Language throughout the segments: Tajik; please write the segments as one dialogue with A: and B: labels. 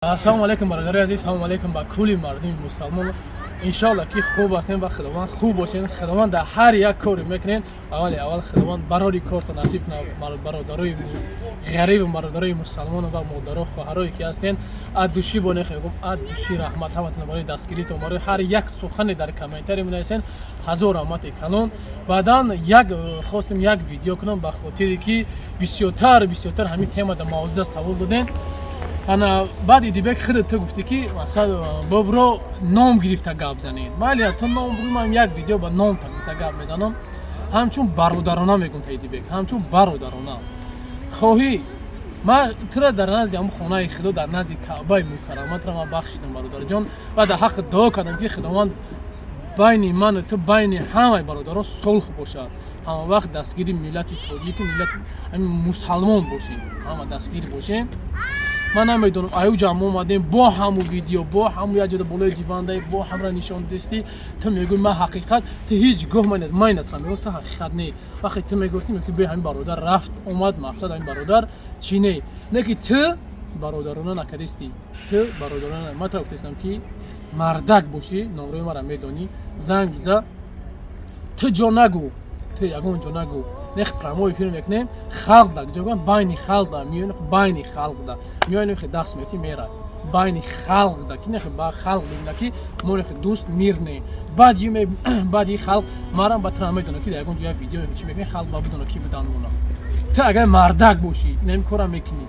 A: Ассалому алайкум, бародари азиз, салому алайкум ба кулли мардуми мусалмон. Иншоалло, ки хуб ҳастем ва Худованд хуб бошем. Худованд дар ҳар як коре мекунем, аввали аввал Худованд барори корто насиб кунад. Бародарои ғарибу бародарои мусалмон ва модаро, хоҳарое ки ҳастен, от души бо нехе мегӯм, от души раҳмат ҳаматон барои дастгиритон, барои ҳар як сухане дар комментарий менависен. Ҳазор раҳмати калон. Баъдан як хостем як видео кунам, ба хотире ки бисёртар бисёртар ҳамин тема дар мавзӯъда савол додем. Ана баъд, Идибек, худат ту гуфтӣ, ки мақсад бобро ном гирифта гап занед. Майли, ту ном бугӯ, ман як видео ба ном гирифта гап мезанам. Ҳамчун бародарона мегӯм та, Идибек, ҳамчун бародарона хоҳӣ, ман тура дар назди ҳамн хонаи Худо, дар назди Каъбаи мукаррама тура ман бахшидам, бародарҷон, ва дар ҳаққи дуо кардам, ки Худованд байни ману ту, байни ҳамаи бародарон сулҳ бошад. Ҳама вақт дастгири миллати тоҷику миллати мусалмон бошем, ҳама дастгир бошем. Ман намедонам, аюҷа мо омадем бо ҳаму видео, бо ҳаму як ҷода болои дивандай, бо ҳамра нишон дистӣ. Ту мегӯй, ман ҳақиқат, ту ҳеҷ гоҳ майнатам мегӯ, ту ҳақиқат не. Вақте ту мегуфтӣ, мегуфтӣ, бе ҳамин бародар рафт омад, мақсад ҳамин бародар чӣ не ки ту бародарона накардистӣ, ту бародарона. Ман тура гуфтастам, ки мардак бошӣ, номрои мара медонӣ, занг биза. Ту ҷо нагӯ, ту ягон ҷо нагӯ, нех прямой эфир мекунем, халқ да ҷо, байни халқ да миён, байни халқ да миён даст мети мера, байни халқ да ки нехи ба халқ бибина, ки мо нехи дӯст мир не. Баъд и халқ марам ба тура медона, ки дар ягон ҷо як видео чи мекунем, халқ ба бидона, ки будан мона. Ту агар мардак бошӣ, инами кора мекунӣ.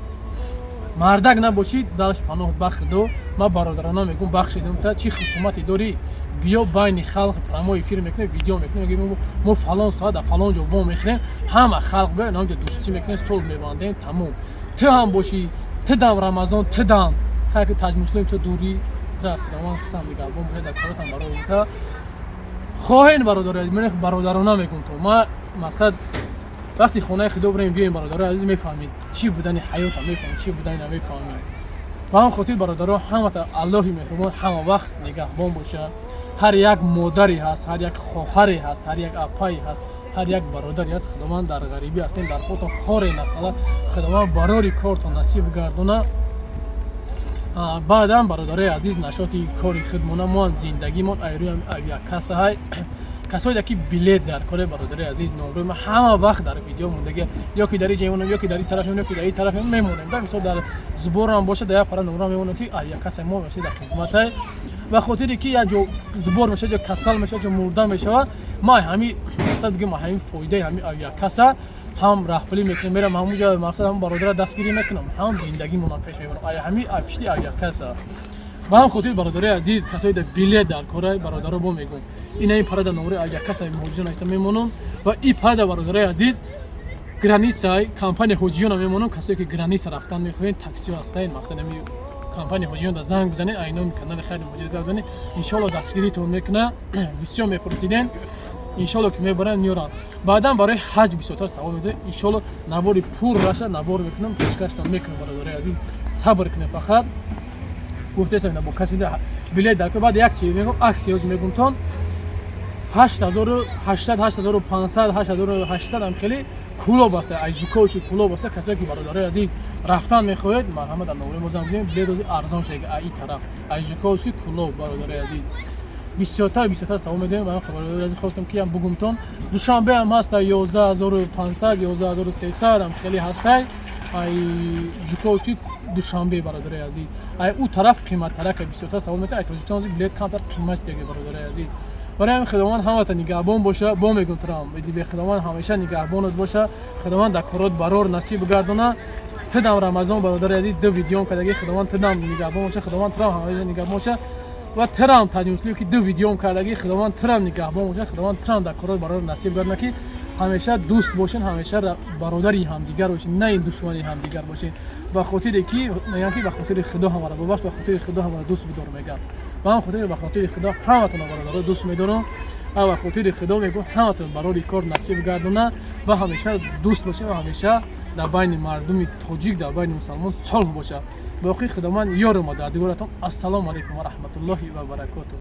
A: Мардак набошӣ, далаш паноҳ ба Худо. Ман бародарона мегӯм, бахшидам та. Чӣ хусумате дорӣ, биё, байни халқ прямой эфир мекунем, видео мекунем, мегӯем, мо фалон соат дар фалон ҷо во мехӯрем, ҳама халқ биё, инҷо дӯстӣ мекунем, сулҳ мебандем, тамом. Ту ҳам бошӣ, ту дам Рамазон, ту дам хайки таҷмуслим, ту дурӣ, тура Худованд худам нигаҳбон бошад, дар коротам барои та хоҳен. Бародари, ман бародарона мегӯм, то ма мақсад вақти хонаи Худо бирем, биёем, бародарои азиз, мефаҳмед чӣ будани ҳаёта, мефаҳмед чӣ будани, намефаҳмед. Ба ҳам хотир, бародаро, ҳамата Аллоҳи меҳрубон ҳама вақт нигаҳбон бошад. Ҳар як модаре ҳаст, ҳар як хоҳаре ҳаст, ҳар як апае ҳаст, ҳар як бародаре ҳаст, Худованд дар ғарибӣ ҳастем, дар худтон хоре нахала, Худованд барори кортон насиб гардона. Баъдан, бародарои азиз, нашоти кори худмона, мо ҳам зиндагимон айрӯям авиакассаҳай. Касое ки билет дар кори, бародарои азиз, номрӯи ма ҳама вақт дар видео мондагӣ, ё ки дар иҷа мемонем, ё ки дар ин тараф мемонем, ё ки дар ин тараф мемонем. Дар мисол, дар сборам бошад, дар як пара номра мемонем, ки авиакасса мо мешад дар хизматай. Ба хотире ки як ҷо сбор мешавад, ҷо касал мешавад, ҷо мурда мешавад, ма ҳами мақсад бигем, ҳамин фоидаи ҳамин авиакасса ҳам раҳпулӣ мекунем, мерам ҳамунҷо, мақсад ҳам бародара дастгирӣ мекунам, ҳам зиндагимонам пеш мебарам ҳами пишти авиакасса. Ба ҳам хотир, бародарои азиз, касое дар билет дар кора, бародаро, бо мегӯм, ина ин парада номраи авиакасса муҳоҷирон навишта мемонам ва и парада, бародарои азиз, границаи компания ҳоҷиёна мемонам. Касое ки граница рафтан мехоҳед, таксиҳо ҳастаед, мақсад ами компания ҳоҷиён да занг бизанед, айноми канали Хайри Муҳоҷират гап занед, иншоалло дастгиритон мекуна. Бисёр мепурсиден, иншоалло ки мебаранд, меоранд. Баъдан барои ҳаҷ бисёртар савол медиҳед. Иншоалло, навори пур раша навор мекунам, пешкаштон мекунам. Бародарои азиз, сабр кунед. Фақат гуфтесам, бо касе билет дар баъд як чи мегӯм, аксия ҳоз мегӯмтон, 8800, 8500, 8800 ам хеле Кӯлоб аста, ай Жуковский Кӯлоб аста. Касое ки, бародарои азиз, рафтан мехоҳед, марҳамат, дар номраи мо занг бизанед. Билет ози арзон шуда ай тараф, ай Жуковский Кӯлоб. Бародарои азиз, бисёртар бисёртар савол медиҳем. Ба бародарои азиз, хостам ки ям бугумтон, Душанбе ҳам ҳаста, 11 500, 11 300 ам хеле ҳастай, ай Жуковский Душанбе. Бародарои азиз, ай ӯ тараф қиматтарака, бисёртар савол метавад. Ай Тоҷикистон билет камтар қимат дега. Бародарои азиз, барои ҳамин Худованд ҳамата нигаҳбон боша. Бо мегӯм турам, Худованд ҳамеша нигаҳбонат боша, Худованд дар корот барор насиб гардона. Тидам Рамазон, бародари азиз, ду видеом кардаги, Худованд тидам нигаҳбон боша, Худованд турам ҳамеша нигаҳбон боша. Ва тирам Таҷмуслим, ки ду видеом кардаги, Худованд тирам нигаҳбон боша, Худованд тирам дар корот барор насиб гардона, ки ҳамеша дӯст бошен, ҳамеша бародари ҳамдигар бошен, на ин душмани ҳамдигар бошен. Ба хотире ки мегӯям, ки ба хотири Худо ҳамаро бубахш, ба хотири Худо ҳамаро дӯст бидор мегӯям. Ба ҳам хотир, ба хотири Худо ҳаматонро, бародаро, дӯст медорам ва ба хотири Худо мегӯм, ҳаматон барори кор насиб гардона ва ҳамеша дӯст бошем ва ҳамеша дар байни мардуми тоҷик, дар байни мусалмон сулҳ бошад. Боқӣ Худованд ёру мададгоратон. Ассалому алайкум ва раҳматуллоҳи ва баракотуҳ.